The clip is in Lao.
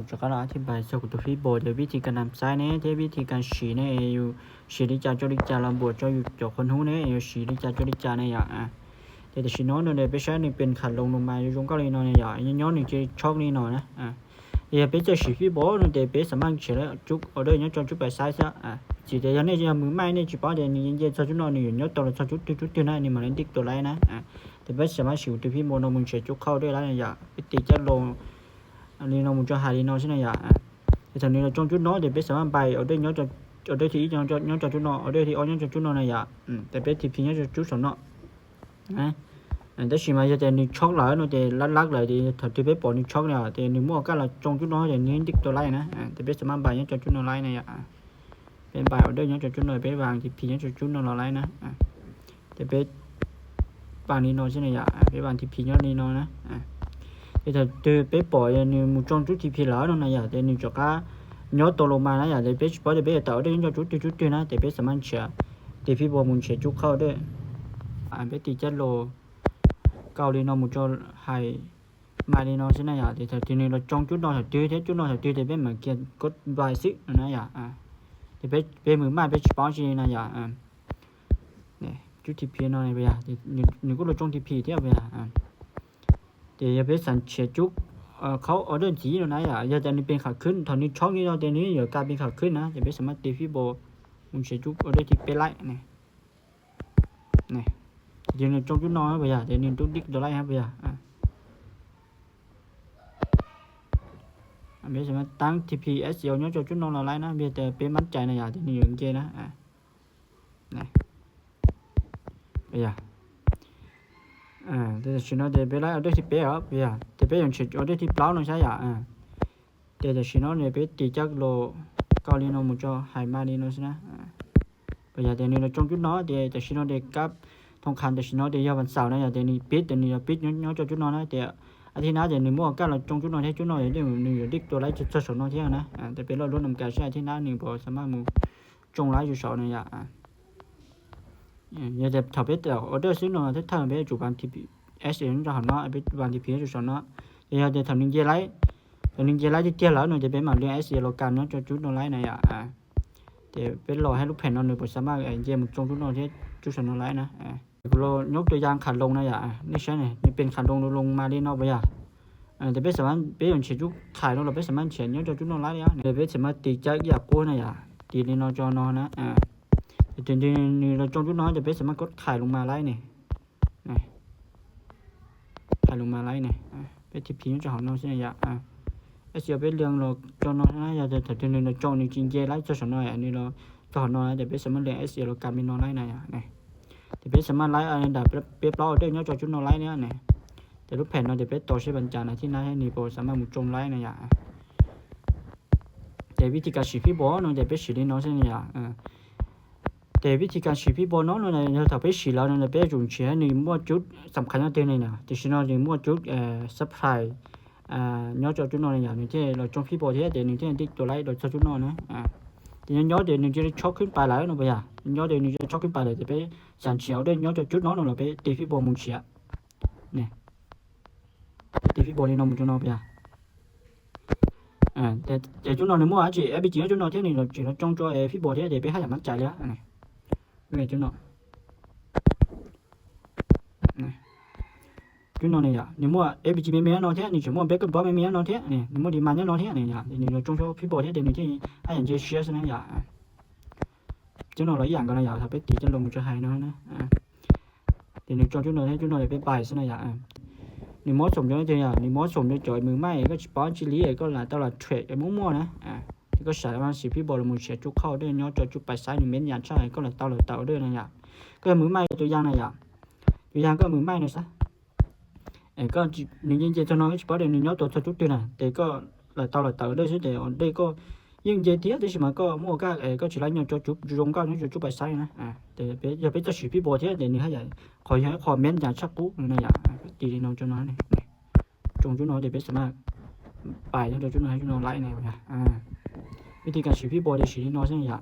ຈະກະອະທິບາຍສ່ວນຕົວຟີໂບ ແລະ ວິທີການນຳໃຊ້ແນ່ ແລະ ວິທີການສີແນ່ ຢູ່ສີລິຈາ ໂຈລິຈາ ລຳບົວ ເຈົ້າຢູ່ເຈົ້າຄົນຮູ້ແນ່ ຢູ່ສີລິຈາ ໂຈລິຈາແນ່ຢາ ອາ ແຕ່ ແຕ່ສີນໍເດີ ໄປໃຊ້ໜຶ່ງເປັນຂາລົງລົງມາຢູ່ລົງເກົາລີນໍແນ່ຢາ ຍ້ອນໜຶ່ງຈະຊັອກນີ້ນໍນະ ອາ ແລະ ໄປໃຊ້ສີຟີໂບເນາະ ແຕ່ໄປສາມາດເສຍແລ້ວຈຸກອອເດີຍ້ອນຈອນຈຸກປາຍຊ້າຍຊະ ອາ ສີແຕ່ຍາມນີ້ຈະມືໃໝ່ນີ້ຊິປ້ອງແຕ່ນີ້ເຢັນຊອກຈຸດນໍນີ້ຢູ່ຍ້ອນຕອນລະຊອກຈຸດ ຈຸດ ຈຸດ ຈຸດນະ ນີ້ມາເລັນດິກຕົວໄລນະ ອາ ແຕ່ໄປສາມາດສີຕົວຟີໂບນໍ ມັນເສຍຈຸກເຂົ້າເດີໄລນະຢາ ໄປຕີຈັດໂລ ອັນນີ້ນໍ ໝູ່ຈະຫາລີນໍຊິນະຢາ ອາ ແຕ່ຕອນນີ້ລະຈອງຈຸດນໍ ແຕ່ໄປສາມາດໄປອອເດີຍ້ອນຈອນ ອອເດີທີ່ອີກຍ້ອນຈອນ ຍ້ອນຈອນຈຸດນໍ ອອເດີທີ່ອອກຍ້ອນຈອນຈຸດນໍນະຢາ ອືມ ແຕ່ໄປທີພີຍ້ອນຈອນຈຸດສອງນໍ ນະ ອັນແຕ່ຊິມາຈະແຕ່ໜຶ່ງຊັອກຫຼາຍເນາະ ແຕ່ຫຼັກໆຫຼາຍທີ່ ຖ້າຖືໄປປອນໜຶ່ງຊັອກນະ ແຕ່ໜຶ່ງໝໍກະລະຈອງຈຸດນໍ ແຕ່ໜຶ່ງດິກຕົວໄລນະ ອາ ແຕ່ໄປສາມາດໄປຍ້ອນຈອນຈຸດນໍໄລນະຢາ ອາ ໄປໄປອອເດີຍ້ອນຈອນຈຸດນໍ ໄປວາງທີພີຍ້ອນຈອນຈຸດນໍລາວໄລນະ ອາ ແຕ່ໄປວາງນີ້ນໍຊິນະຢາ ອາ ໄປວາງທີພີຍ້ອນນີ້ນໍນະ ອາ ແຕ່ຖ້າຖືໄປປອຍໜຶ່ງໝູ່ຈອງຈຸດທີພີລາວນະຢາ ແຕ່ໜຶ່ງຈອກກະຍ້ອນຕົກລົງມານະຢາ ແຕ່ໄປປອຍແຕ່ໄປຕາອອເດີຍ້ອນຈອນຈຸດຈຸດຈຸດນະ ແຕ່ໄປສາມາດເສຍ ແຕ່ພີໂບໝູນເສຍຈຸກເຂົ້າເດີ ອາ ໄປຕີຈັດໂລເກົາລີນໍ ໝູ່ຈອງໄຮ ມາລີນໍຊິນະຢາ ແຕ່ຖ້າທີໜຶ່ງລະຈອງຈຸດນໍ ຖ້າຖືແທ້ຈຸດນໍ ຖ້າຖືແທ້ເປັນໝາກຽນກົດວາຍຊິນະຢາ ອາ ແຕ່ເປັນ ເປັນມືມາເປັນສະປອນຊິນະຢາ ອາ ນີ້ຈຸດທີພີນໍນີ້ເວຍາ ນີ້ ນີ້ກໍລະຈອງທີພີແທ້ເວຍາ ອາ ແຕ່ຢ່າໄປສັນເສຍຈຸກ ເອີ ເຂົ້າອອເດີຈີນະຢາ ຢ່າແຕ່ນີ້ເປັນຂາຂຶ້ນ ຖ້ານີ້ຊ່ອງນີ້ເນາະ ແຕ່ນີ້ຢ່າກາຍເປັນຂາຂຶ້ນນະ ຢ່າໄປສາມາດຕີຟີໂບ ໝູນເສຍຈຸກອອເດີທີ່ເປັນໄລນະ ນີ້ ເປັນຈົງຈຸດນໍໄປຢາ ແຕ່ນີ້ຕຸກດິກໂດໄລໄປຢາ ອາ ອາ ເບສາມາດຕັ້ງທີພີເອສເອລຍ້ອນຈົງຈຸດນໍລາວໄລນະ ເບແຕ່ເປັນໝັ້ນໃຈນະຢາ ແຕ່ນີ້ຢູ່ເກນະ ອາ ນະ ໄປຢາ ອາ ແຕ່ຊິນອນເດເປໄລອອເດີທີ່ເປອອກໄປຢາ ແຕ່ເປຍັງຊິອອເດີທີ່ເປົ່ານອນໃຊ້ຢາ ອາ ແຕ່ຈະຊິນອນເດ ໄປຕີຈັກໂລເກົາລີນໍ ໝູ່ຈໍໄຮມາລີນໍຊິນະ ອາ ໄປຢາ ແຕ່ນີ້ລະຈົງຈຸດນໍ ແຕ່ຈະຊິນອນເດກັບທອງຄຳ ແຕ່ຊິນອນເດຢາວັນເສົານະຢາ ແຕ່ນີ້ປິດ ແຕ່ນີ້ປິດຍ້ອນຈົງຈຸດນໍນະ ແຕ່ອາທິດໜ້າ ແຕ່ນີ້ໝົດການລະຈົງຈຸດນໍແທ້ຈຸດນໍ ແຕ່ນີ້ດິກຕົວໄລຈະສອງນໍແທ້ນະ ອາ ແຕ່ເປັນລອດລົດນຳການໃຊ້ອາທິດໜ້ານີ້ບໍ່ສາມາດໝູ່ຈົງໄລຢູ່ສອງນະຢາ ອາ ເອີ ຢ່າແຕ່ຖ້າໄປແຕ່ອອເດີຊື້ນອນ ຖ້າໄປຈຸບານທີພີເອສເອນຈະຫັນເນາະ ໄປບານທີພີເອສເອນເນາະ ຢ່າແຕ່ທຳໜຶ່ງເຈໄລ ທຳໜຶ່ງເຈໄລທີ່ເຈລາວເນາະ ຈະໄປມາເລື່ອງເອສເອໂລການເນາະ ຈະຈຸດນອນໄລນະຢາ ອາ ແຕ່ໄປລໍໃຫ້ລູກແຜ່ນນອນໜຶ່ງບໍ່ສາມາດແຍກມັນສົ່ງຈຸດນອນເທດຈຸດສອນນອນໄລນະ ອາ ໂລຍົກຕົວຢ່າງຂາລົງນະຢາ ອາ ນີ້ໃຊ່ ນີ້ເປັນຂາລົງ ລົງມາເລີຍເນາະ ບໍ່ຢາ ອາ ແຕ່ເປັນສາມາດ ເປັນເສຍຈຸດຂາຍເນາະ ເປັນສາມາດເສຍຍ້ອນເຈົ້າຈຸດນອນໄລນະ ແຕ່ເປັນສາມາດຕີຈັກຢາໂກນະຢາ ຕີເລີຍເນາະ ຈອນອນນະ ອາ ແຕ່ເປັນ ນີ້ລະຈົງຈຸດນອນ ແຕ່ເປັນສາມາດກົດຂາຍລົງມາໄລນີ້ ນີ້ ຂາຍລົງມາໄລນີ້ ອາ ເປັນທີພີຈະຫອມເນາະ ຊິນະຢາ ອາ ແລ້ວຊິເອົາເປັນເລື່ອງລະຈົງນອນນະຢາ ແຕ່ຖ້າເຖິງລະຈົງນີ້ຈິງເຈໄລຈະສອນນອນ ອັນນີ້ລະຈະຫອມນອນ ແຕ່ເປັນສາມາດເລື່ອງເອສເອໂລການມີນອນໄລນະຢາ ນີ້ ແຕ່ເປັນສາມາດໄລ ອັນດາເປັນເປົ່າເດີຍ້ອນເຈົ້າຈຸດນອນໄລນີ້ ນີ້ ແຕ່ລູກແຜ່ນເນາະ ແຕ່ເປັນຕໍ່ໃຊ້ບັນຈານະ ທີ່ນາຍໃຫ້ນີ້ບໍ່ສາມາດໝູ່ຈົງໄລນະຢາ ແຕ່ວິທີການສີພີໂບເນາະ ແຕ່ເປັນສີນີ້ເນາະ ຊິນະຢາ ເອີ ແຕ່ວິທີການສີພີໂບເນາະ ເນາະ ແຕ່ຖ້າໄປສີລາວເນາະ ແຕ່ເປັນຈຸງເສຍໃຫ້ນີ້ໝົດຈຸດສຳຄັນເນາະ ແຕ່ນີ້ນະ ແຕ່ຊິນອນນີ້ໝົດຈຸດ ເອີ ຊັບພລາຍ ອາ ຍ້ອນເຈົ້າຈຸດນອນນະຢາ ນີ້ແຕ່ລະຈົງພີໂບແທ້ ແຕ່ນີ້ແທ້ດິກຕົວໄລໂດຍເຈົ້າຈຸດນອນນະ ອາ ແຕ່ຍ້ອນແຕ່ນີ້ຈະໄດ້ຊັອກຂຶ້ນໄປຫຼາຍເນາະ ບໍ່ຢາ ຍ້ອນແຕ່ນີ້ຈະໄດ້ຊັອກຂຶ້ນໄປຫຼາຍ ແຕ່ເປັນສັນເສຍເອົາເດີຍ້ອນເຈົ້າຈຸດນອນເນາະ ແລ້ວໄປຕີພີໂບໝູນເສຍ ນີ້ ຕີພີໂບນີ້ເນາະ ໝູ່ຈຸດນອນໄປຢາ ອາ ແຕ່ ແຕ່ຈຸດນອນໃນໝວດ ເອພີຈີ ຈຸດນອນແທ້ນີ້ ລະຈົງຈຸດເອພີໂບແທ້ ແຕ່ໄປຫາຢາກໝັ້ນໃຈເລີຍ ອັນນີ້ ເວຍຈຸດນອນ ນີ້ ຈຸດນອນນີ້ຢາ ໃນໝວດ ເອພີຈີ ແມ່ນໆເນາະແທ້ ນີ້ ສມມຸດເປັນກະບອກແມ່ນໆເນາະແທ້ ນີ້ ໃນໝວດດີມານເນາະແທ້ ນີ້ຢາ ນີ້ລະຈົງຈຸດເອພີໂບແທ້ ແຕ່ນີ້ທີ່ໃຫ້ອັນເຈເຊຍນະຢາ ອາ ຈຸດນອນຫຼາຍຢ່າງກັນນະຢາ ຖ້າໄປຕີຈະລົງຈະໄຮເນາະນະ ອາ ແຕ່ນີ້ຈົງຈຸດນອນໃຫ້ຈຸດນອນໄປໄປຊະນະຢາ ອາ ນີ້ເໝາະສົມຢູ່ນະຢາ ນີ້ເໝາະສົມຢູ່ຈອຍມືໃໝ່ ກໍຊິປ້ອນຊິລີ ກໍຫຼາຍຕະຫຼາດເທຣດ ໝູ່ໆນະ ອາ ກໍສາມາດສີພີໂບລະໝູນເສຍຈຸກເຂົ້າໄດ້ ຍ້ອນເຈົ້າຈຸດປາຍຊ້າຍນີ້ເມັນຢາງຊ້າຍ ກໍຫຼາຍຕະຫຼາດເຕີເດີນະຢາ ກໍມືໃໝ່ ຕົວຢ່າງນະຢາ ຕົວຢ່າງກໍມືໃໝ່ນະຊະ ເອີ ກໍໜຶ່ງຍິງເຈຈະນອນກໍຊິປ້ອນໄດ້ໜຶ່ງຍ້ອນຕົວເຈົ້າຈຸດຕື່ນນະ ແຕ່ກໍຫຼາຍຕະຫຼາດເຕີເດີ ແຕ່ອອນເດກໍ ຍິງເຈເທຍ ແຕ່ຊິມາກໍໝູ່ກະ ເອີ ກໍຊິໄລຍ້ອນເຈົ້າຈຸດ ຢູ່ລົງກໍຍ້ອນເຈົ້າຈຸດປາຍຊ້າຍນະ ອາ ແຕ່ເປັນ ຢ່າໄປຈະສີພີໂບເທຍ ແຕ່ນີ້ໃຫ້ ຂໍໃຫ້ຄອມເມັນຢ່າຊັກກູນະຢາ ຕີນອນຈົນນອນນີ້ ຈົງຈຸດນອນ ແຕ່ເປັນສາມາດປາຍຈົນຈຸດນອນໃຫ້ຈຸດນອນໄລນະ ອາ ວິທີການສີພີໂບ ແຕ່ສີນອນຊັ້ນຢາ